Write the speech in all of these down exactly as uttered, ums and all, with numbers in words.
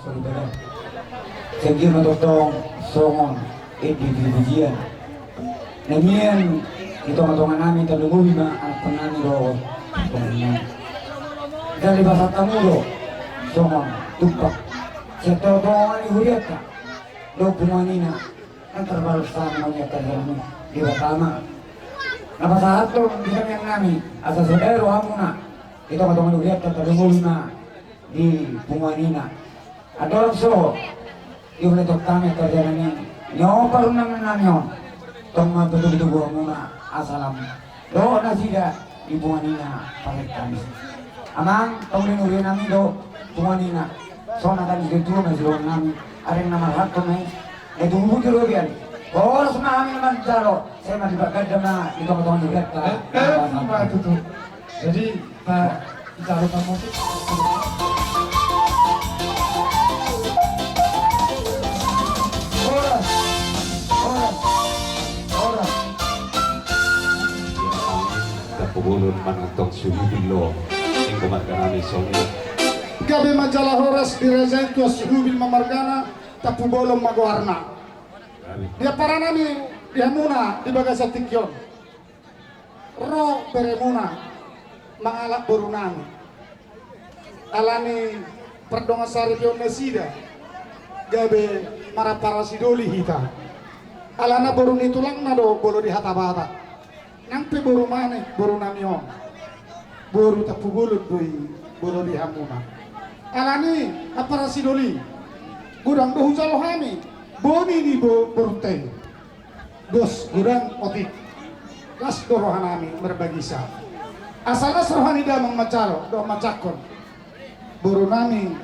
Sangkir ma tongtong songon ende di pujian. Na mian di tonga-tonga nami, tarlumobi ma anakkon nami dohot anakkon nami. Jala dipasahat hamu do songon tumpak sian tonga-tonga ni hurianta dohot punguan ina. Nang tarbalos hami mauliate ma di Debata ma. Na pasahathon di tangiang nami asa so dao rohamuna di tonga-tonga ni hurianta, tarlumobi ma di punguan ina. Andorang so diulahon hami angka dao ni on, parundangan nami on, tong ma patubu-tubu hamuna asa lam dohot nasida di punguan ina pasahat hami. Amang, tong di nuria nami do punguan ina. Songon na tadi situa ma sidohonon nami, areng na marhalto ma i. Na tubu-tubu di robean. Horas ma hami na manjalo. Sai marlipatganda ma di tonga-tonga ni hurianta. Eh, eh, ma tutu. Jadi, ta, ta, ta, horas, horas, horas. Tapubolon manang tong suhubil lo, anggo marga nami songon i. Gabe ma jala horas di raja i, tua suhubil ma margana, tapubolon ma goarna. Di ampara nami di hamuna di bagasan tingki on. Ro beremuna mangalap boru nami. Alani pardongan saripeon nasida gabe marampara sidoli hita. Alana boru ni tulangna do molo di hata Batak. Nang pe boru manik boru nami on, boru tapubolon do i molo di hamuna. Alani ampara sidoli, godang do hujalo hami boni ni bo-, borunta i. Dos godang otik. Las do roha nami marbagisa. Asa las roha ni damang manjalo dohot manjangkon boru nami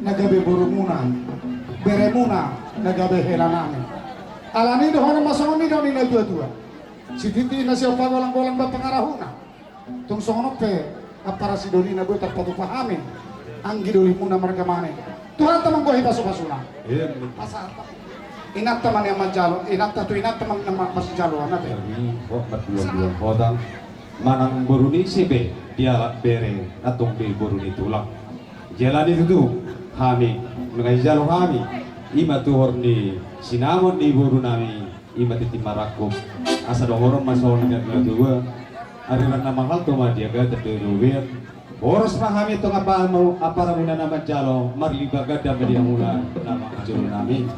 na gabe borumuna, beremuna na gabe hela nami. Alani dohonon ma songon nidok ni na tua-tua: Sititi na sian pagolang-golang do pangarahutna. Tung songon on pe ampara sidolina boi tarpatupa hami anggi dolimuna marga manik. Tuhanta ma anggo i pasu-pasuna. Iya. Asa inanta ma nian manjalo, inanta tu inanta ma nian ma-, masijaloan ate. Iya, oh, marduan-duan hotang. Manang boru ni ise pe dialap bere, antong do i boru ni tulang. Jala i tutu hami, nunga dijalo hami, i ma tuhor ni sinamot ni boru nami. I ma tintin marangkup. Asa dohonon ma songon nidok ni na tua-tua: Ariran na marhalto ma di agatan dohot di robean. Horas ma hami tong apa-, amparamuna na manjalo, marlipatganda ma di hamuna na mangajolo nami.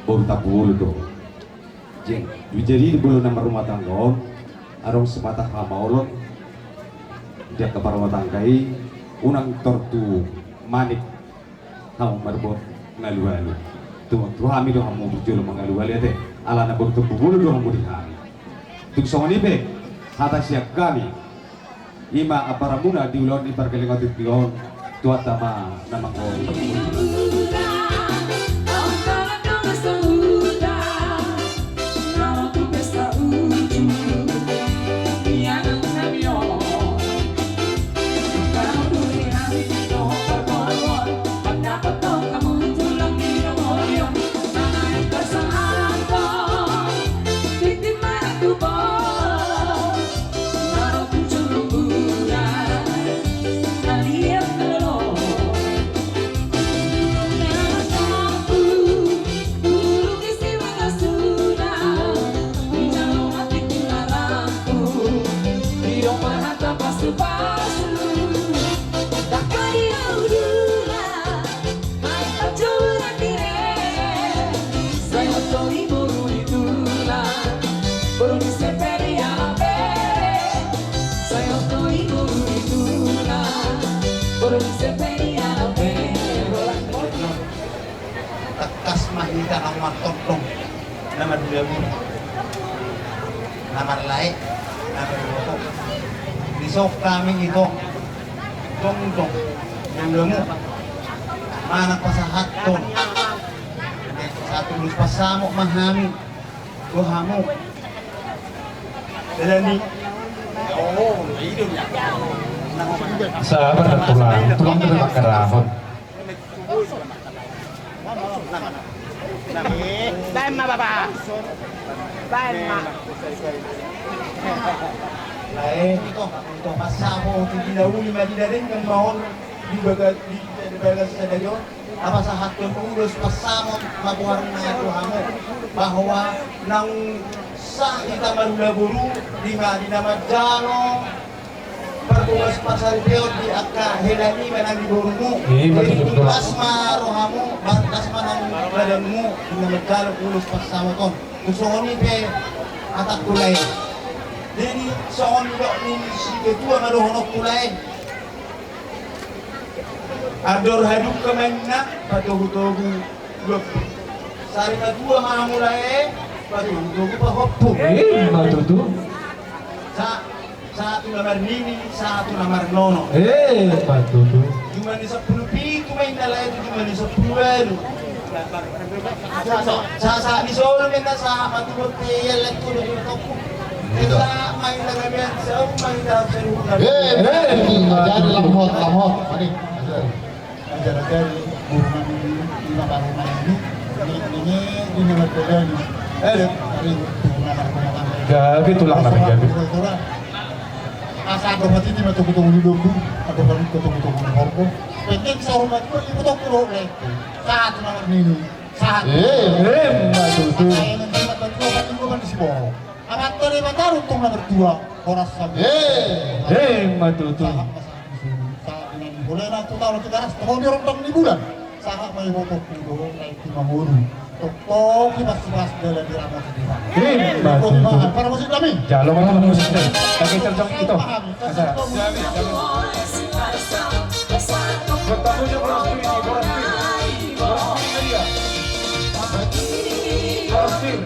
Boru tapubolon do. Jadi, jadi di boru na marrumah tangga on, adong sipata hamaolon di angka parrumah tangga i, unang tortu manik hamu marbuat ngalu-alu. Tu, tu hami do hamu jolo mangalu-alu ate, alana boru tapubolon do hamu di hami. Tung songon i pe hata sian hami, i ma amparamuna di ulaon ni pargellengon tingki on, Tuhanta ma na manggohi. Tangkas ma hita na martondong, na marhula-hula, na marlae, na marboto. Dison hami ito, tongtong, na ulamu, manang pasahathon. Satu lus pasamok ma hami tu hamu. Jadi, sabar, tulang, tulang tu pangkarahon. Baen ma, Bapak. Baen ma. Lae, ito, ito, pasamok, tu didauli ma, didarenggan ma on, di baga-, di Di bagas sadari on, pasahathon ulos pansamot ma goarna tu hamu, bahwa naung sah hita marula boru, di ma-, di na manjalo parboas parsaripeon di angka hela ni ma nang di borumu. Jadi tutu, las ma rohamu, las ma nang badanmu, di na manjalo ulos pansamot on. Tung songon i pe hatangku lae. Jadi songon didok ni si ketua ma dohononku lae. Andor hadungka ma inna patogutogu lombu. Sari matua ma hamu lae, patogutogu pahompu. Ima tutu. Sa-, sahat tu na marnini, sahat tu na marnono. Ima tutu. Jumadi sampulu pitu ma inna lae tu jumadi sampulu ualu. Sa-, sa-, di solu ma inna sahat ma tu bontean lae tu do di toko. Sahat ma inna gabean sahat ma inna sahat. Ima tutu. Lamhot, lamhot. Ajar-ajar di hubungan lima parhubungan ini, ini, ini, ini lima parhubungan ini. Eh. Gabe tulang na gabe. Asa dohot i ma togutogu ni lombu, asa dohot i ma togutogu ni horbo. Penting sahat ma tu i ma togutogu ni horbo. Sahat ma nini. Sahat. Eh, ima tutu. Sahat ma tutu. Amanta Debata do tong na martua, horas sabi. Eh, ima tutu. Sahat ma sahat ni solu. Sahat ma nini. Boleh na tu tahu tu garas, tohon di rondang ni bulan. Sahat ma i botohku do, na i tu mangolu. Toktok i pasti-pasti dalan di ramo sendiri. Ima tutu. Para musik kami. Jalo ma tu musik kami. Pakai terjang itu. Asa. Bertamunya boras Piri, boras Piri. Boras Piri dia. Boras Piri.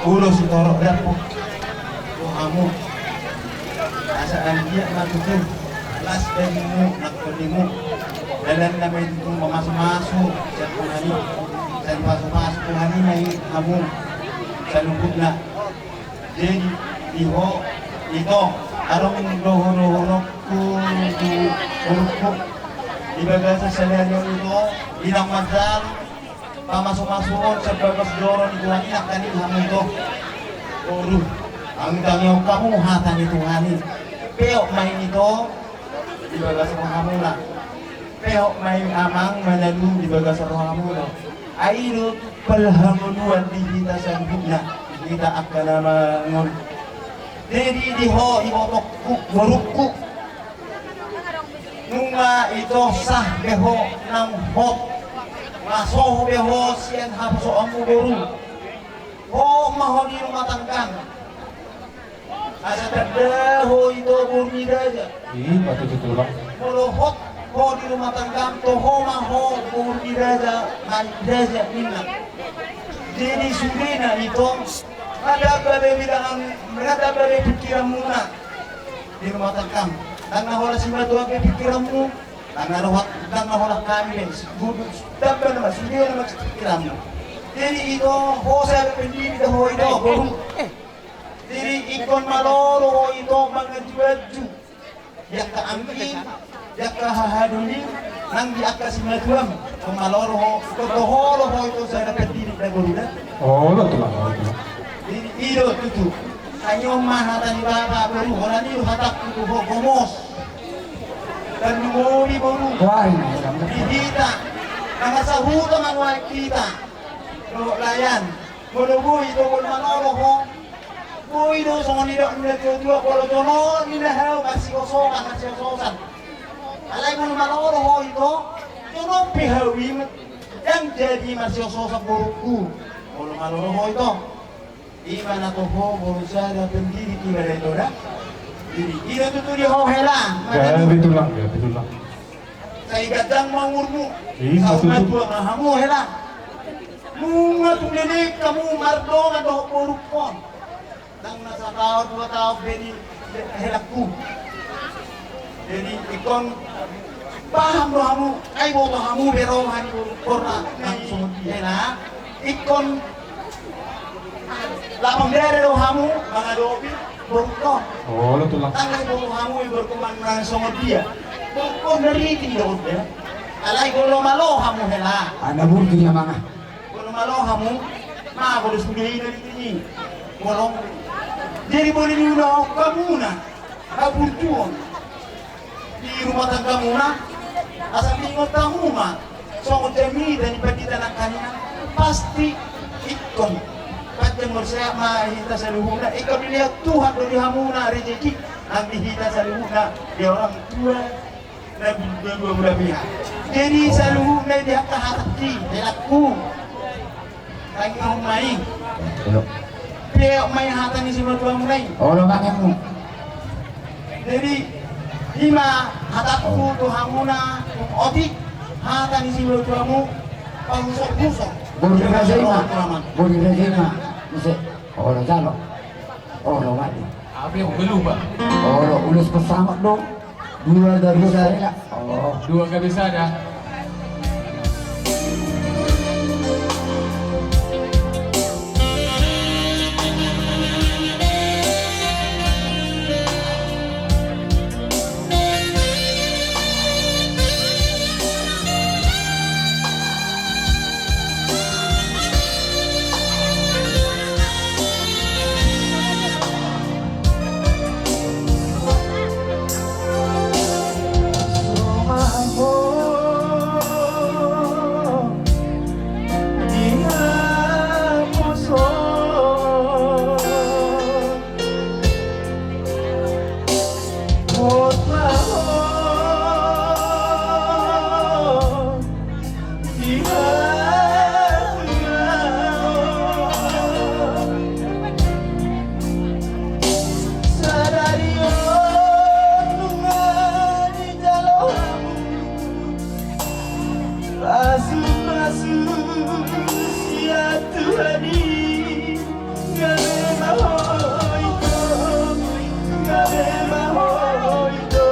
Ulos sitorop dapot. Rohamu. Asa anggiat ma tutu. Las dagingmu, nang kondimu. Dalan na ma i tutu mamasumasu sian Tuhan i. Sian pasupasu Tuhan i ma i hamu. Saluhutna. Jadi di ho, ito, adong dohonon tu borungku. Di bagasan sadari on ito, di na manjalo pamasumasuon sian bagas joro ni Tuhan i nangkaning hamu ito. Boru, anggiat tangiangku hamu hata ni Tuhan i. Peop ma i ito di bagas rohamuna. Peop ma i amang manalu di bagas rohamuna. Ai do parhangoluan di hita saluhutna, hita angka na mangolu. Jadi di ho ibotongku, borungku. Nunga ito sah be ho nang hot. Maso be ho sian haposoonmu boru. Ho ma ho di rumah tanggam. Asa tanda ho ito boru ni raja. Ima tutu tulang. Molo hot ho di rumah tanggam, toho ma ho boru ni raja, ma i raja ninna. Jadi sudena ito, na tamba be bilangan, na tamba be pikiranmuna di rumah tanggam. Ndang na holan simatuam be pikiranmu, ndang na holan, ndang na holan hami be. Tamba nama sudena nama pikiranmu. Jadi ito, ho sada pendiri da ho ito boru. Jadi ingkon malolo ho ito manganju-anju di angka anggi, di angka hahadoli, nang di angka simatuam. Ingkon malolo ho, ingkon toho ho ito sada pendiri da boru da. Olo tulang. Jadi i do tutu. Ai on ma hata ni bapa boru, holan i do hatangku tu ho, gomos. Tarlumobi boru. Di hita na sahuta manguaek hita. Dohot lae an. Molo boi do, molo malolo ho. Boi do songon nidok ni natuatua, molo jolo ni na hau marsihososan, marsihososan. Alai molo malo do ho ito, jolo pe hau i ma, ndang jadi marsioshosan borungku. Molo malo do ho ito, i ma na toho boru sada pendiri, i ma da ito da. Jadi i do tutu di ho hela. Gabe tulang, gabe tulang. Sai ganjang ma umurmu. Saur matua ma hamu hela. Nunga tung leleng hamu mardongan dohot borungkon. Ndang na sataon dua taon be di helangku. Jadi ingkon paham do hamu, ai boto hamu be roha ni borungkon na songon dia hela. Ingkon lapang dada do hamu mangadopi borungkon. Olo tulang. Ndang ai boto hamu be borungkon manang songon dia. Borungkon na riting do on be. Alai molo malo hamu hela. Anak burju ya manga. Molo malo hamu, mago do sude i na di sini. Molo jadi molo niulahon hamuna haburjuon di rumah tanggamuna, asa diingot hamu ma songon jamita ni pandita nangkaningan, pasti ingkon panjang umur sehat ma hita saluhutna, ingkon dilehon Tuhan do di hamuna rejeki nang di hita saluhutna, di orang tua. Na dua, dua belah pihak. Jadi saluhutna i di angka hatangki, helangku. Tangi hon ma i. Peok ma i hata ni simatuamuna i. Olo ma i. Jadi i ma hatangku tu hamuna, otik hata ni simatuamu, pahusok-husok. Bodi raja i ma. Bodi raja i ma. Muse. Olo jalo. Olo ma i. Apa yang gue lupa? Olo ulos pesawat dong. Dua gabe sada. Dua gabe sada. Sadari on nunga dijalo hamu pasu-pasu sian Tuhan i. Gabe ma ho ito, gabe ma ho ito.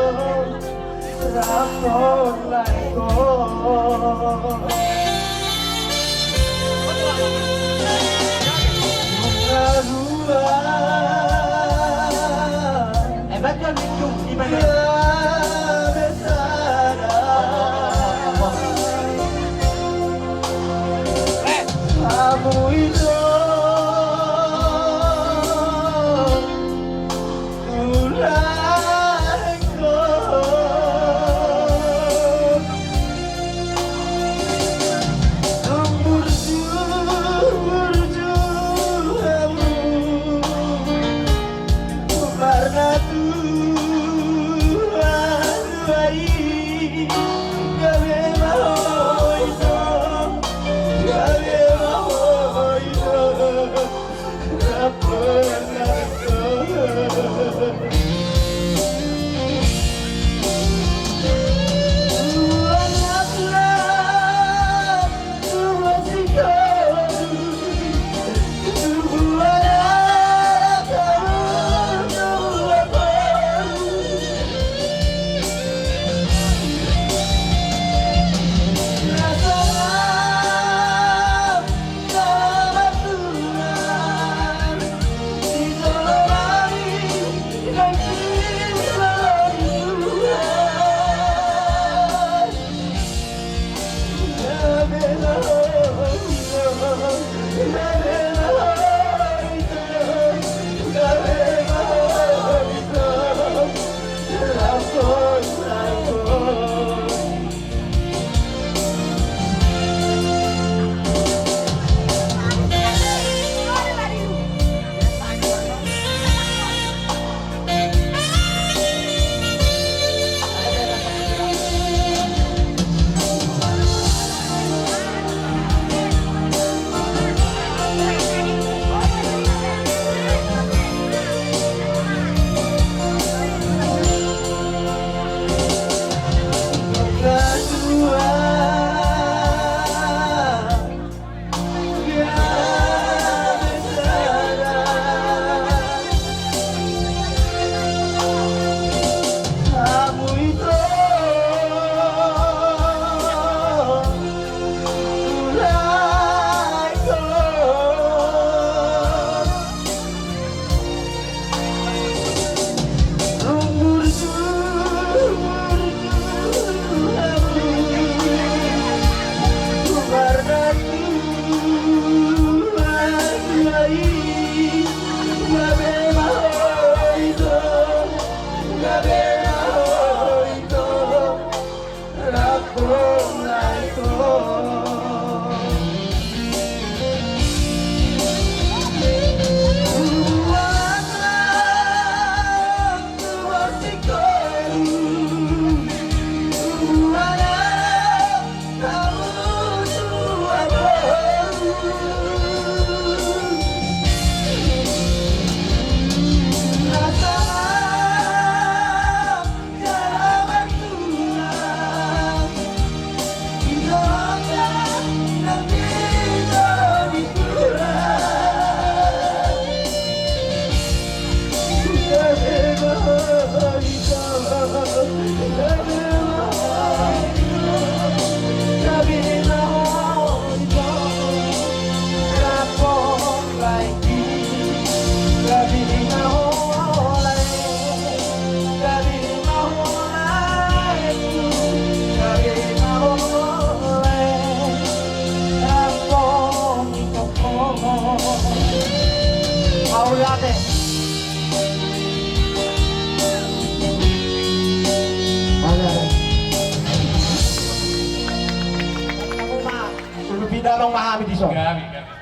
Pahami dison. Gabe, gabe.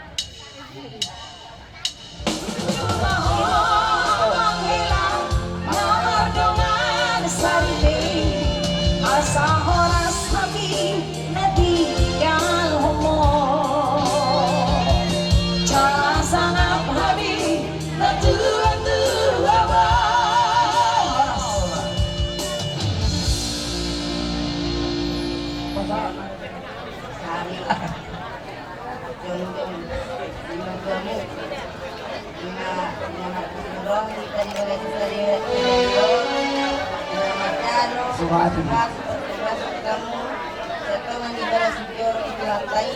Asa horas hami na tinggal ho. Jala sangap hami na tua-tua. Horas. Jongjong di martuamu. Ima, ima martuamu, ima martuamu, ima martuamu. Sukati. Pas, pas kamu, setelah di balas joro itu lantai.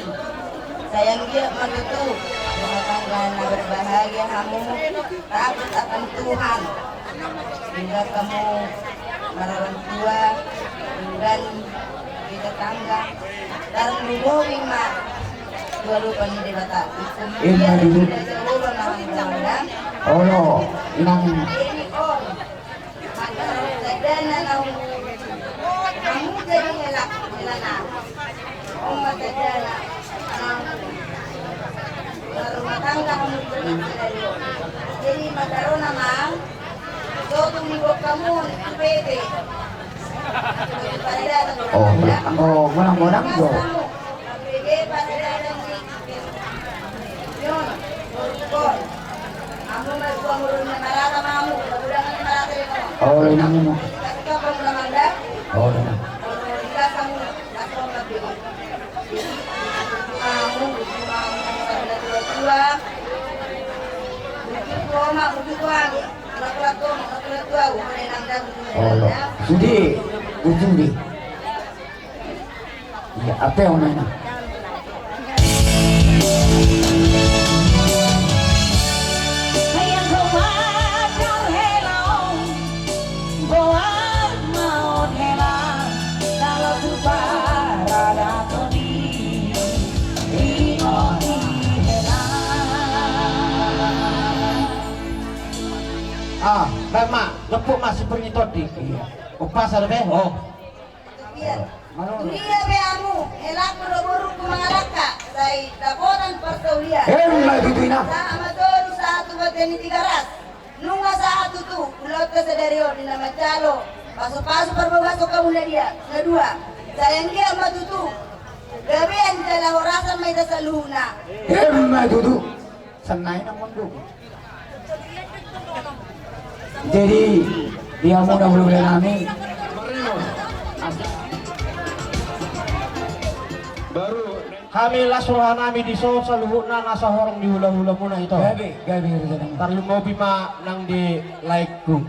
Sai anggiat ma tutu rumah tangga na berbahagia hamu, takut akan Tuhan. Hingga kamu marorang tua, hingga di tetangga, tarlumobi ma tu adopan ni Debata. Ima tutu. Olo, inang. Ini on. Maka sadana na, hamu jadi hela, helana. On ma sadana. Rumah tangga hamu jadi hela. Jadi maka ro nama. Sotung ni bokkamu tu P T. Oh, oh, monang-monang do. Oh, inangmu. Oh, inang. Olo. Sude, ujung de. Iya, apa yang mana? Boan ma on hela, jala tu paradaton i, ingot i hela. Ah, baen ma, lempuk ma si Pernito di. Iya. Umpasa dope, oh. Iya. Tudia pe hamu, helakku dohot borungku mangalangka, sai dapotan parsaulian. Emma tutu, inang. Sahat ma tolu, sahat tu bontean ni Tigaras. Nunga sahat tutu ulaonta sadari on, di na manjalo pasupasu parbagason hamu na dia, na dua. Sai anggiat ma tutu gabean jala horasan ma hita saluhutna. Emma tutu. Sannari na mondok. Jadi, di hamu na hulahula nami. Hami las roha nami dison saluhutna na sahorong di hulahulamuna ito. Gabe, gabe, gabe. Tarlumobi ma nang di laengku.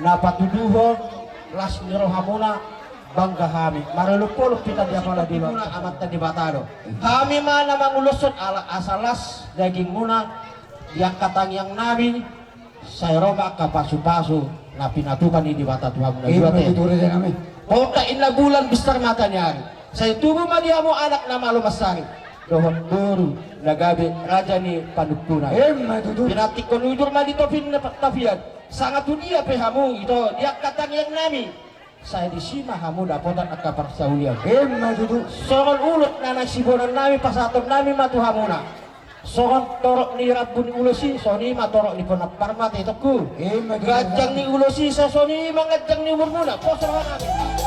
Na patuduhon las ni rohamuna, bangga hami. Marolopolop hita di apala di muna, Amanta Debata do. Hami ma na manguloshon ala asa las dagingmuna, di angka tangiang nami, sai ro ma angka pasupasu na pinatupa ni Debata tu hamu na dua te. Ima tutu, raja nami. Pokokna inna bulan, binsar mataniari, sai tubu ma di hamu anak na malo mansari, dohot boru na gabe raja ni panumpuna. Ima tutu. Pinantikhon ujur ma di topi ni tapian. Sanga tudia pe hamu ito di angka tangiang nami, sai disi ma hamu dapotan angka parsaulian. Ima tutu. Songon ulos na naeng siboanon nami, pasahaton nami ma tu hamuna. Songon torop ni rambu ni ulos i, songon i ma torop ni ponampar ma te, itongku. Ima tutu. Ganjang ni ulos i, sai songon i ma ganjang ni umurmuna. Pos roha nami.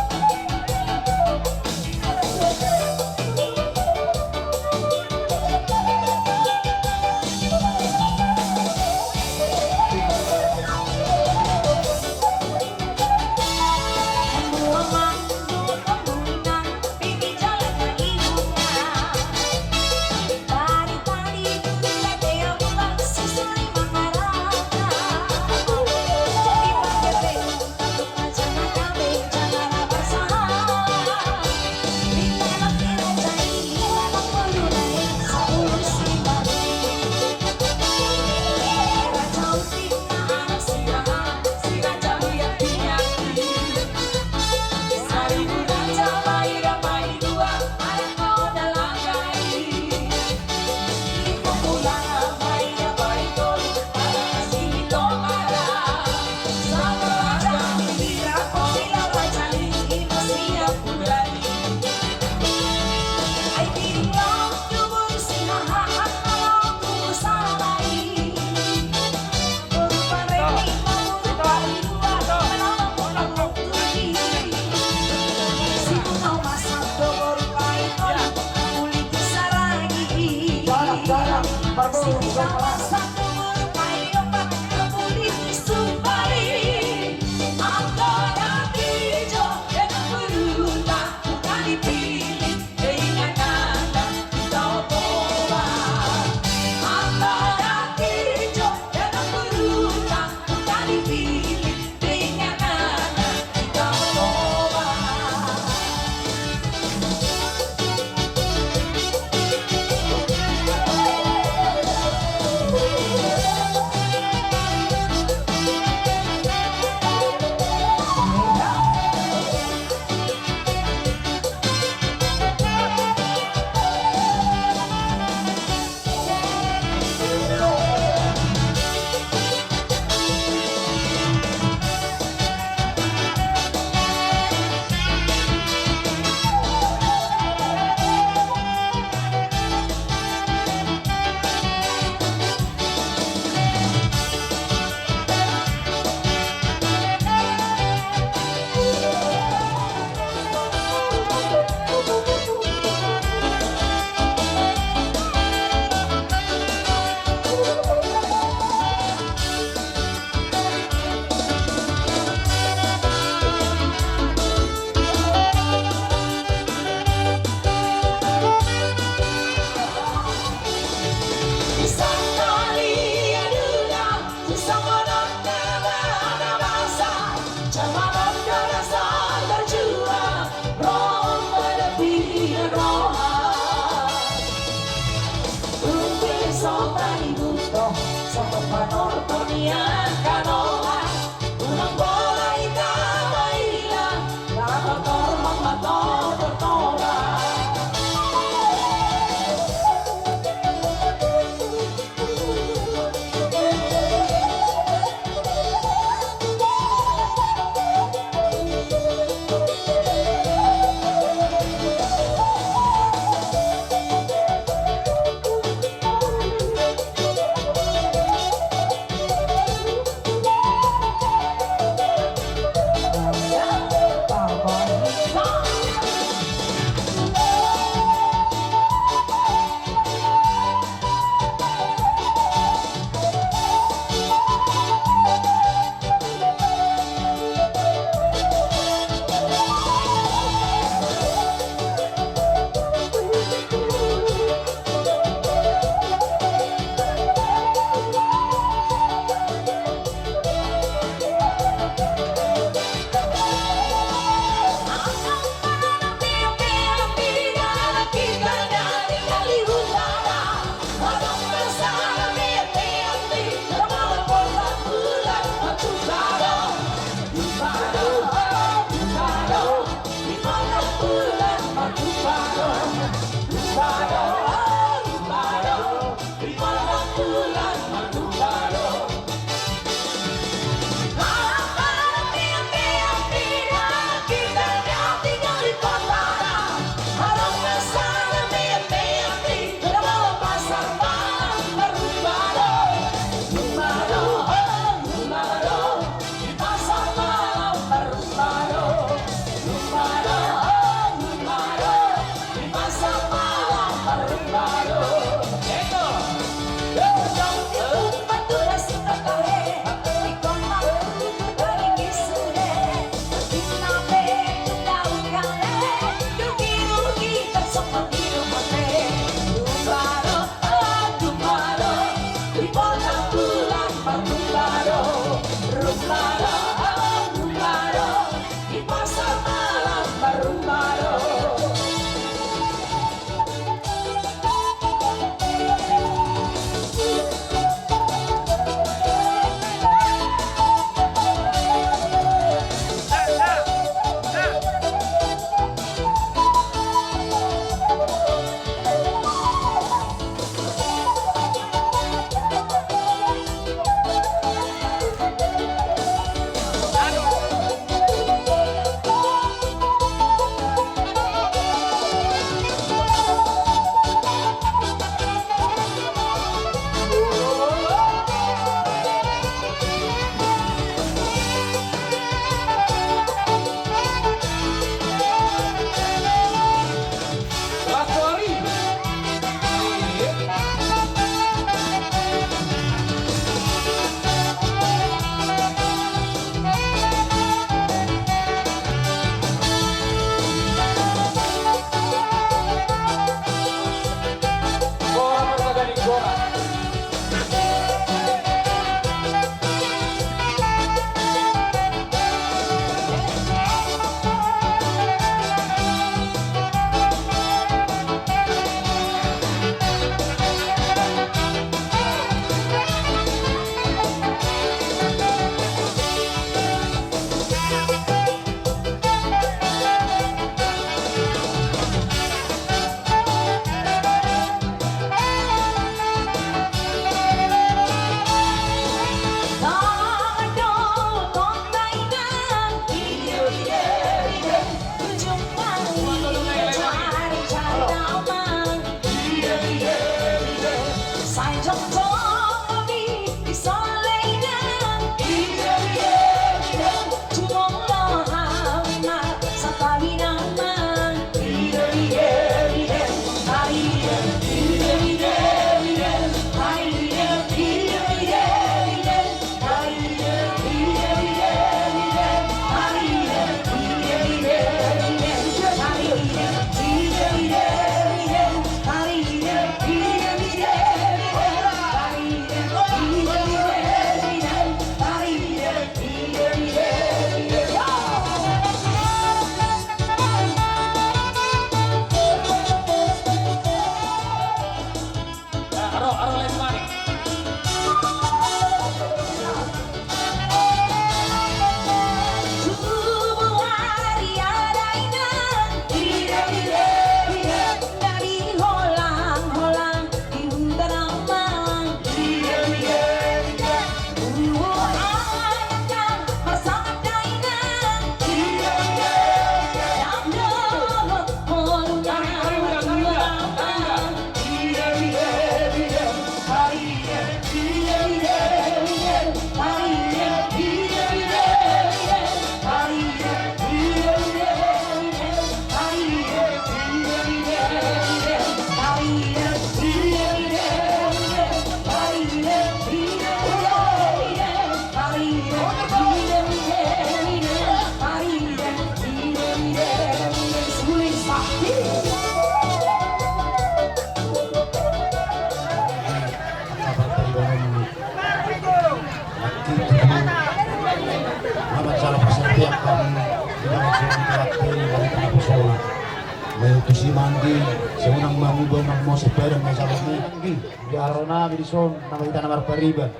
Eh, tusi ma anggi, sai unang ma muba, unang mose padan ma salonmu. Anggi, di aranami dison, nama hita na marpariban.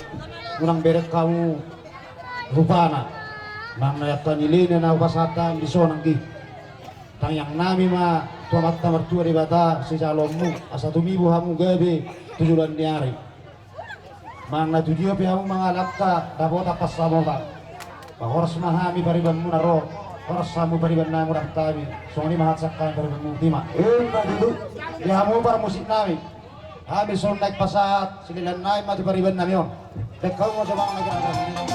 Unang bereng hamu rupana. Manang na angka nilena na hupasahat hami dison anggi. Tangiangnami ma tu Amanta Martua Debata sisalonmu, asa tumibu hamu gabe tu joloan ni ari. Manang na tudia pe hamu mangalangka dapotan pansamotan. Ba horas ma hami paribanmuna ro, horas hamu pariban nami, horas hami. Songon i ma hata sian hami paribanmu, botima. Ima tutu. Di hamu parmusik nami. Hami songon naeng pasahat silehon nami ma tu pariban nami on. Dengkau ma jomang na kira-kira.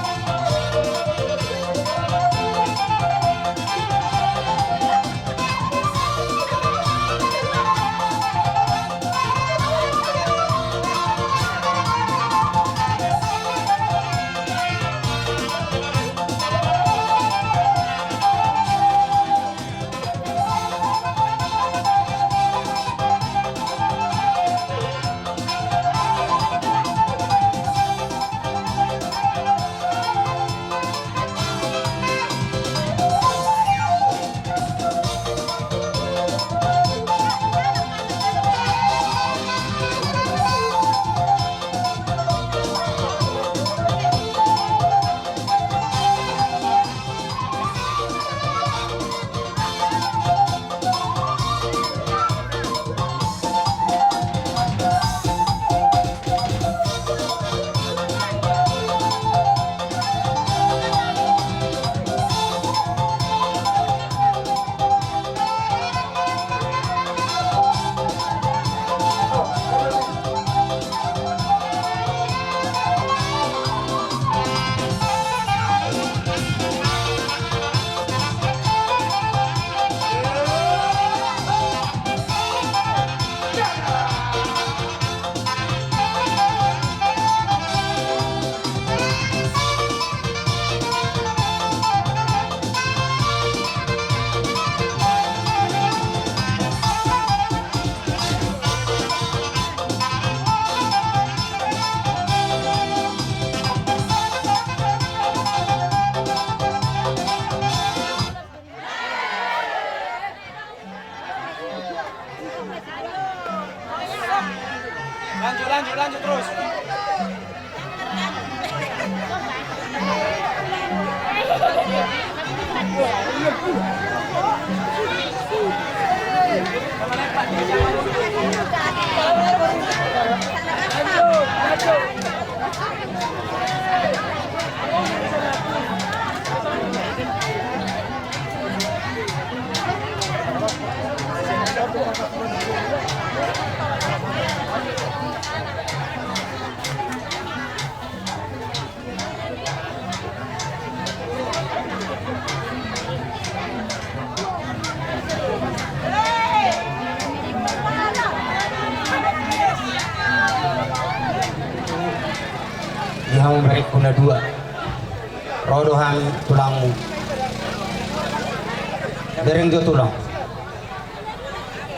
Lanjut, lanjut, lanjut terus. Di hamu berengku na dua. Ro do hami tulangmu. Bereng jo tulang.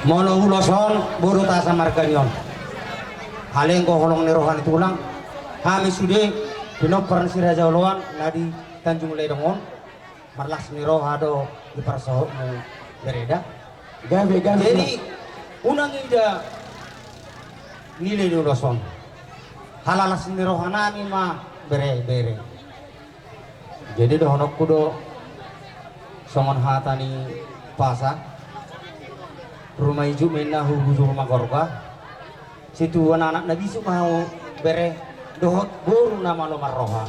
Molo ulos on, bodo tasa marga ni on. Alai anggo holong ni roha ni tulang, hami sude pinompar ni si Raja Oloan na di Tanjung Ledong on, marlas ni roha do di parsohotmu bere da. Gabe, gabe. Jadi, unang ida nilai ni ulos on. Halalas ni roha nami ma bere, bere. Jadi dohononku do songon hata ni pasa, ruma ijuk ma inna, hubujur ma gorga, situan anak na bisuk ma hamu bere dohot boru na malo marroha.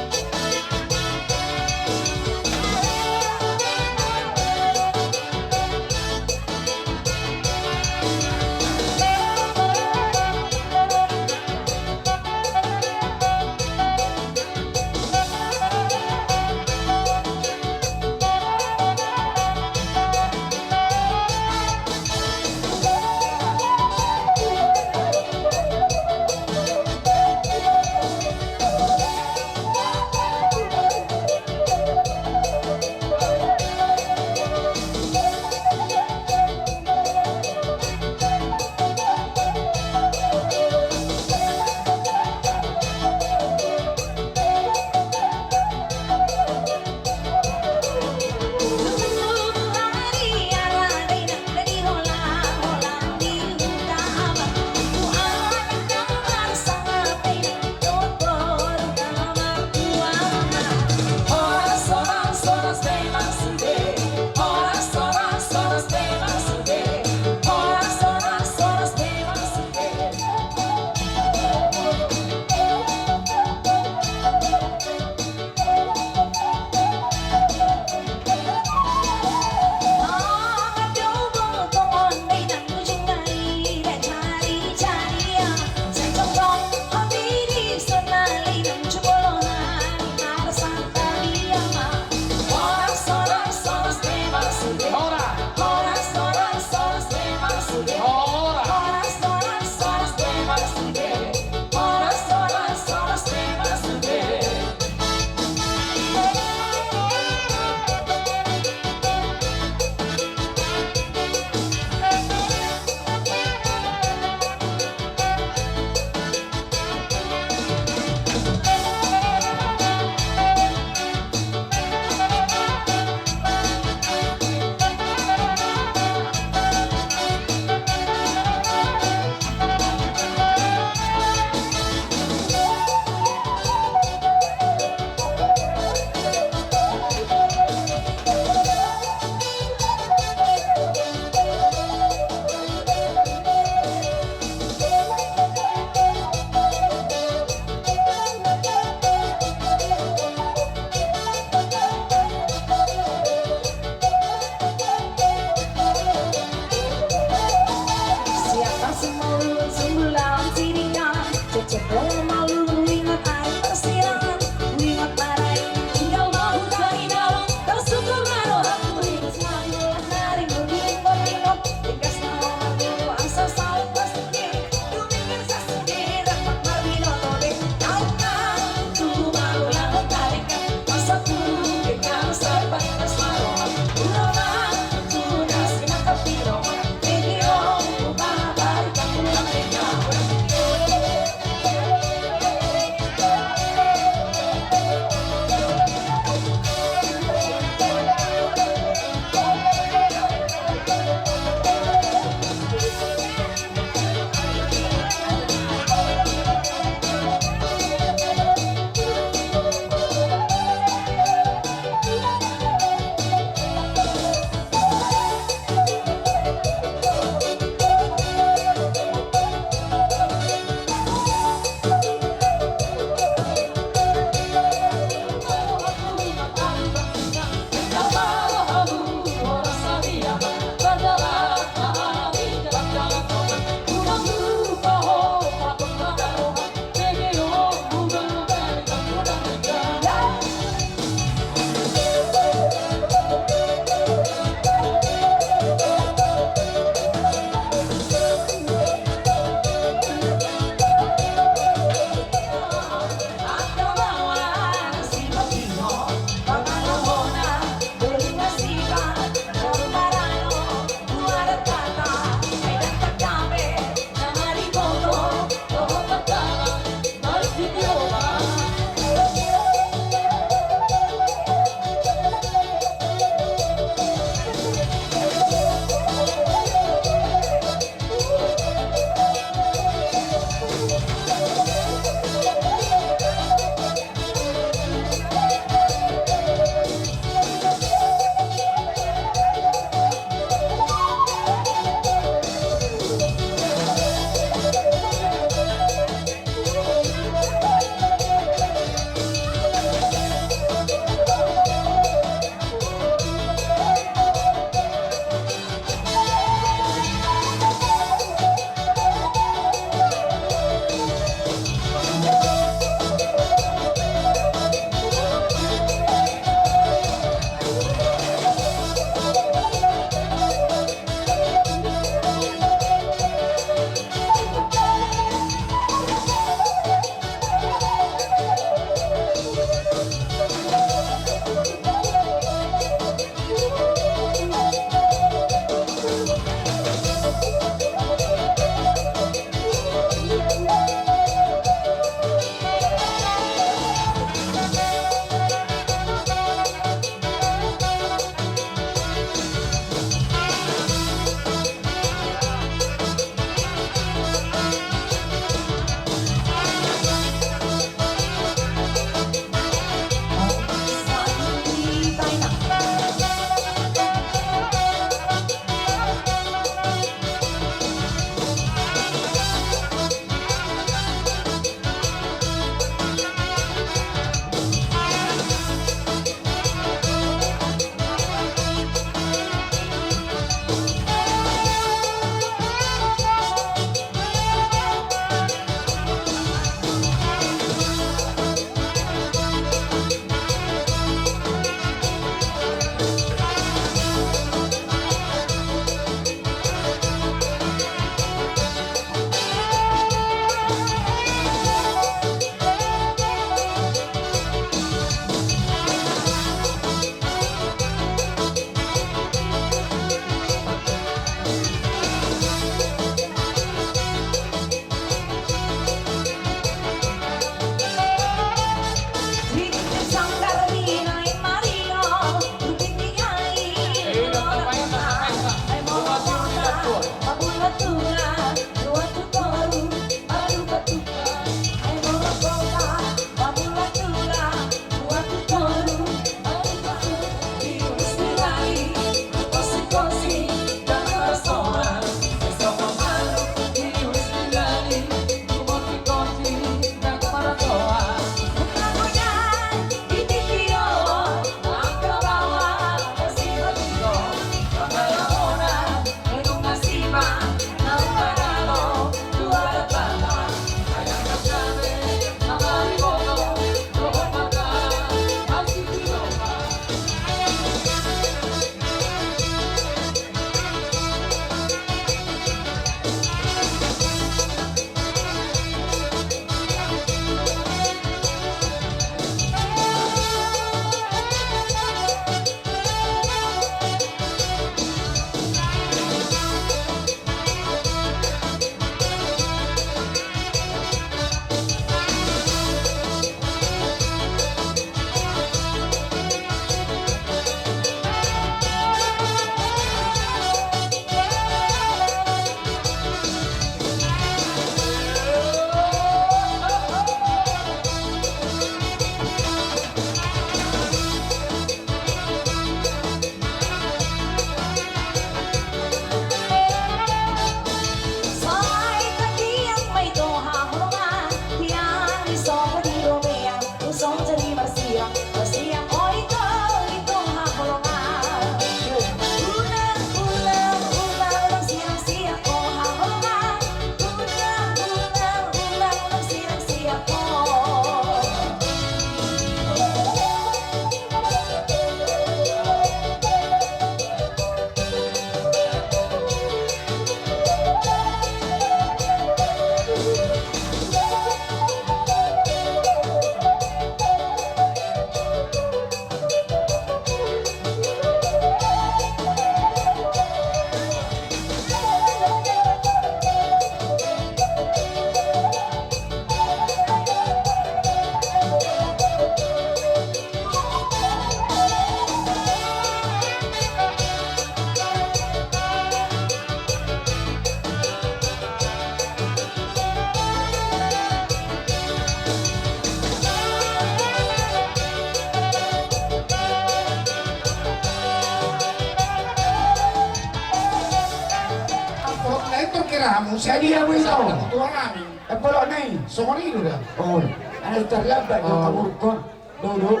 Amplop na itu kira hamu, sadia hamu itu? Tuan kami. Eh, bolok na i. Songon i do da. Oh, anak terlambat do kaburkon. Duduk.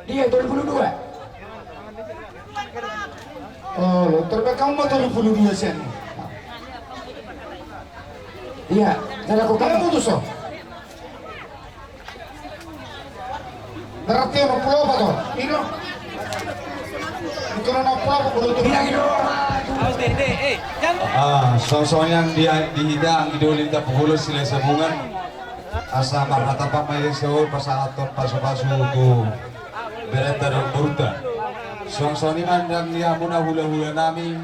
Dia dua puluh dua. Oh, lo terbaik kamu mau dua puluh dua sen. Iya, saya lakukan. Kamu putus, oh. Berarti onom pulu opat, oh. Ini, oh. Bukan onom pulu opat, pulu tujuh. Iya, gitu. Ah, songon-songon nian di, di hita, anggi doli, Tampubolon, Silahisabungan. Asa marmartabat ma i, asa pasahathon pasu-pasu tu berenta dohot borunta. Songon-songon i ma nian di hamuna hula-hula nami,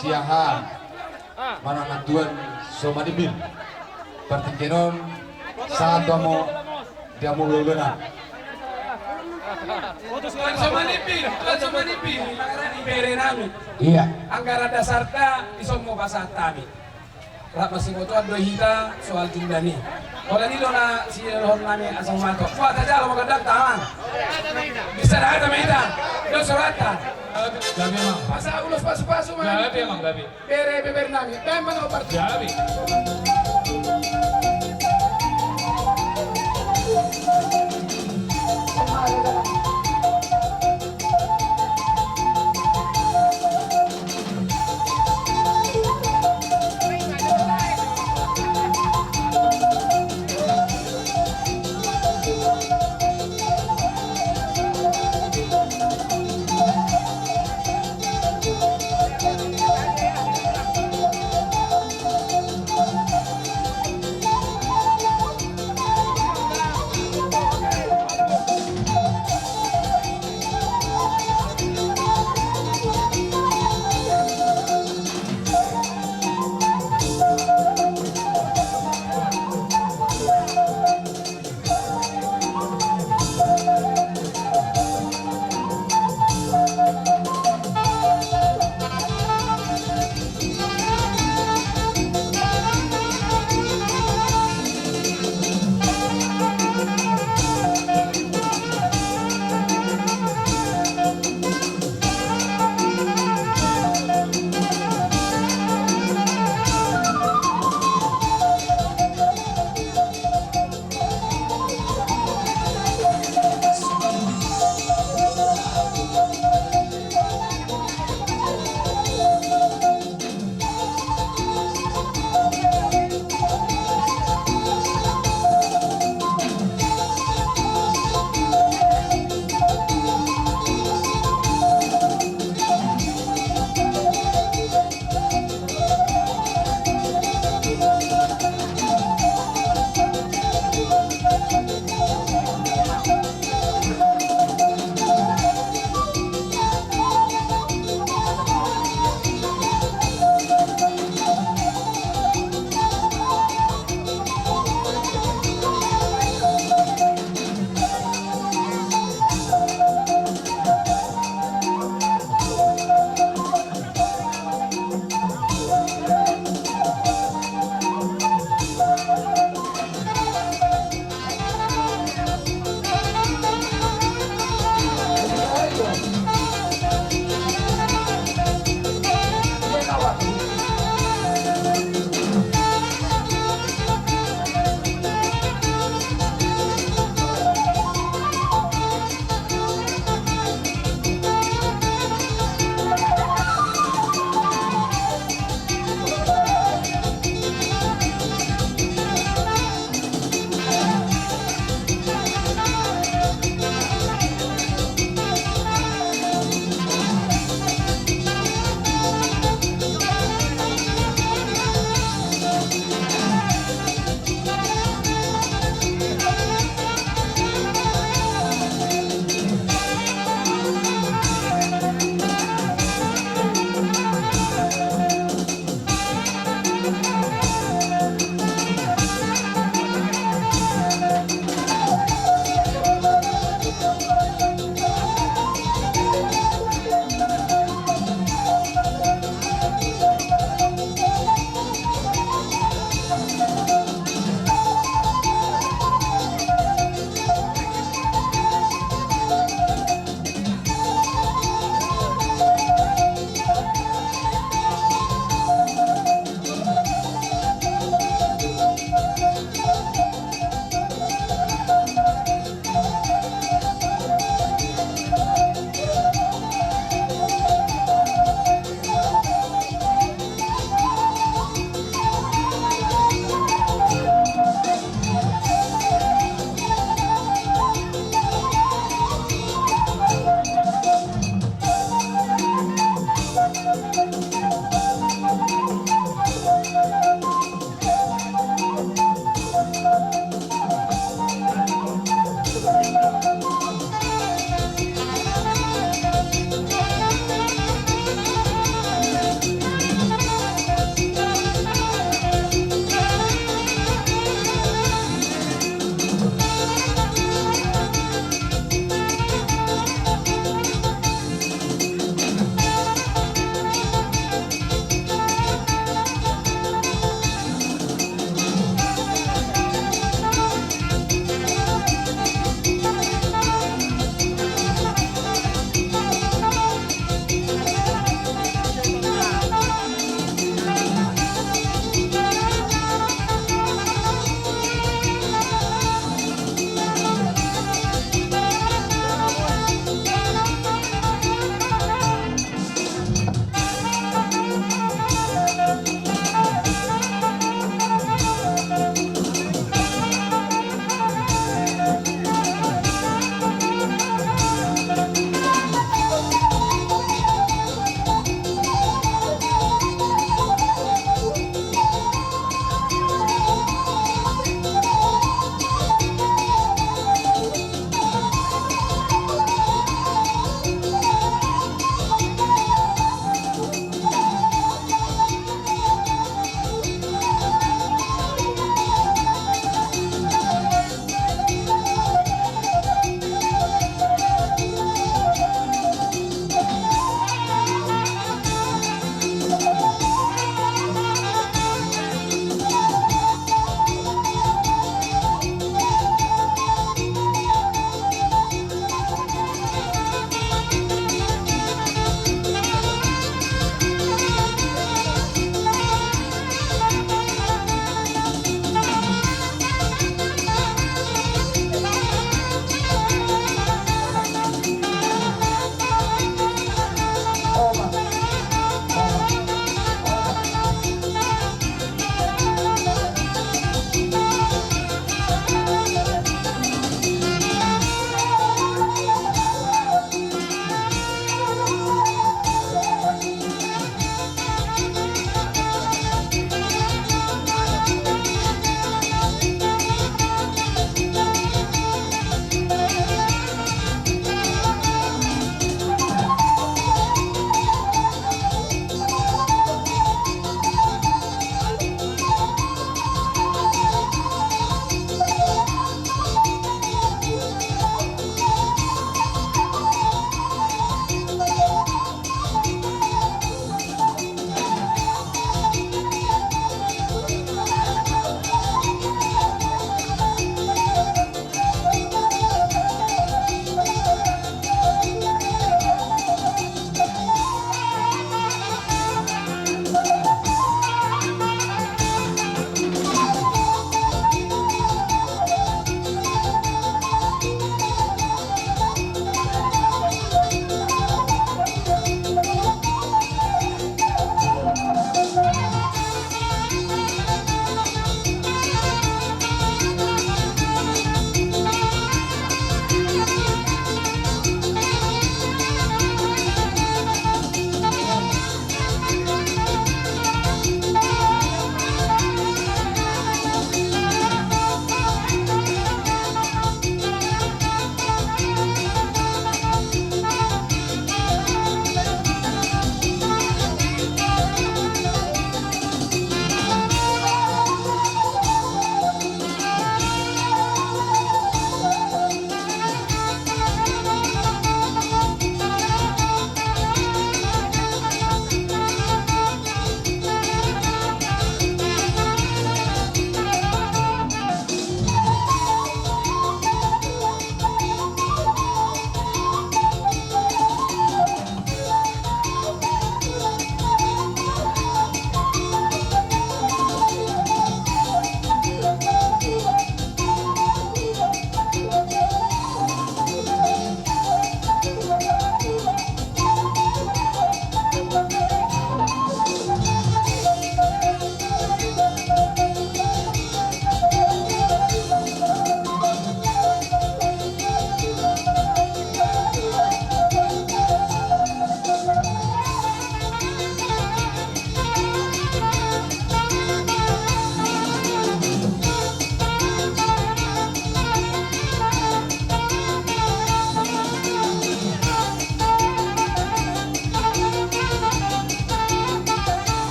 Siahaan, manang nantuan Somanimbin. Partingkian on, sahat tu hamu, di hamu hula-hula nami. Tuan Somanimbin, Tuan Somanimbin, mangarani bere nami. Iya. Anggaran dasarta, dison ma pasahat hami. Rap masibotoan do hita soal jumlah ni. Holan i do na sidohon nami asa humato. Buat aja lo makan dakta, amang. Bisa da hata ma hita. Do sorata. Gabe, amang. Pasa ulos pasu-pasu ma. Gabe, amang, gabe. Bere, bere nami. Bere mana opat. Gabe.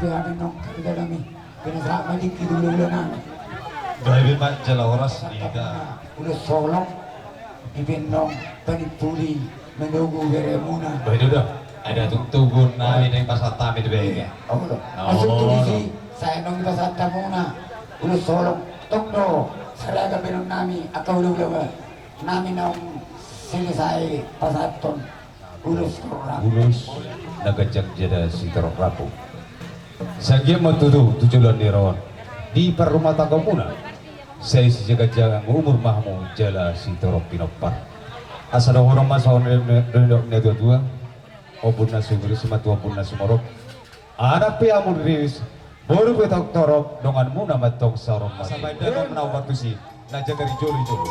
Pe hami nong karja nami, pinasahat ma tingki tu hulahula nami. Gabe ma jala horas di hita. Ulos holong, dipe nong panimpuli manogu beremuna. Baik, udah. Ada tungtugun nami naeng pasahat hami di bege. Olo. Olo. Langsung tu disi, sai nong dipasahat hamuna ulos holong. Tong do, seragam pe nong nami, angka hulahula nami naung selesai pasahathon. Ulos torop rambu. Ulos na ganjang jala sitorop rambu. Sai anggiat ma tutu tu joloan ni ari on, di parrumatanggaonmuna, sai sijaganjagan umur ma hamu jala sitorop pinompar. Asa dohonon ma songon na nidok ni natuatua: Ombun na sumurung i ma tu ombun na sumorop. Anak pe hamu riris, boru pe torop, donganmuna ma antong saur matua. Asa baen damang na partusi, na jagar i jolo i jolo.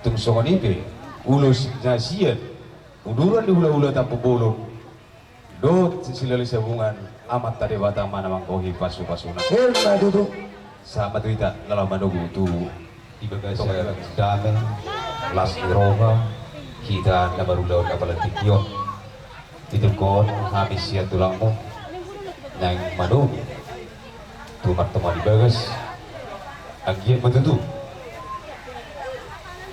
Tung songon i pe ulos na sian uduran ni hulahula Tampubolon dohot Silalahi Sabungan, Amanta Debata ma na manggohi pasupasuna. Emma tutu. Sahat ma tu hita laho manogu tu di bagasan dame, las ni roha, hita na marulaon apala tingki on. Di tingki on hami sian tulangmu naeng manogu Tu martonga ni bagas, anggiat ma tutu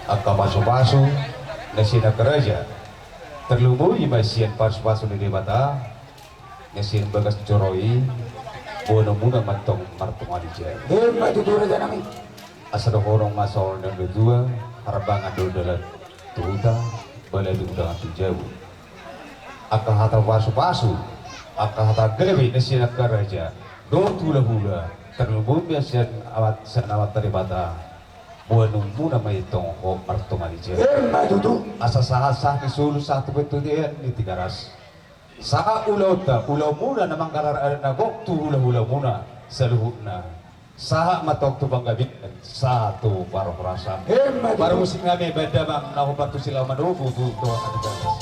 angka pasupasu na sian angka raja, tarlumobi ma sian pasupasu ni Debata na sian bagas joro i, boanonmuna ma antong martonga ni jabu. Ima tutu, raja nami. Asa dohonon ma songon na tuatua: Harbangan do dalan tu huta, balai do undangan tu jabu. Angka hata pasupasu, angka hata gabe na sian angka raja dohot hulahula, tarlumobi ma sian Amanta, sian Amanta Debata, boanonmuna ma antong ho martonga ni jabu. Ima tutu. Asa sahat-sahat ni solu, sahat tu bontean ni Tigaras. Sahat ulaonta, ulaonmuna na manggarar adat na gok tu hulahulamuna saluhutna. Sahat ma antong tu panggabean, sahat tu parhorasan. Ima tutu. Parmusik nami, baen damang na hombar tu Silaban, manogu tu toha ni bagas.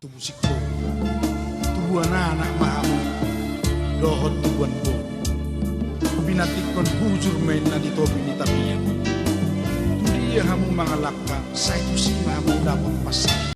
Tu musik boru, tubuan anak ma hamu dohot tubuan boru. Pinantikhon bujur ma inna di topi ni tangiang. Tu dia hamu mangalangka, sai tusi ma hamu dapot pansarian.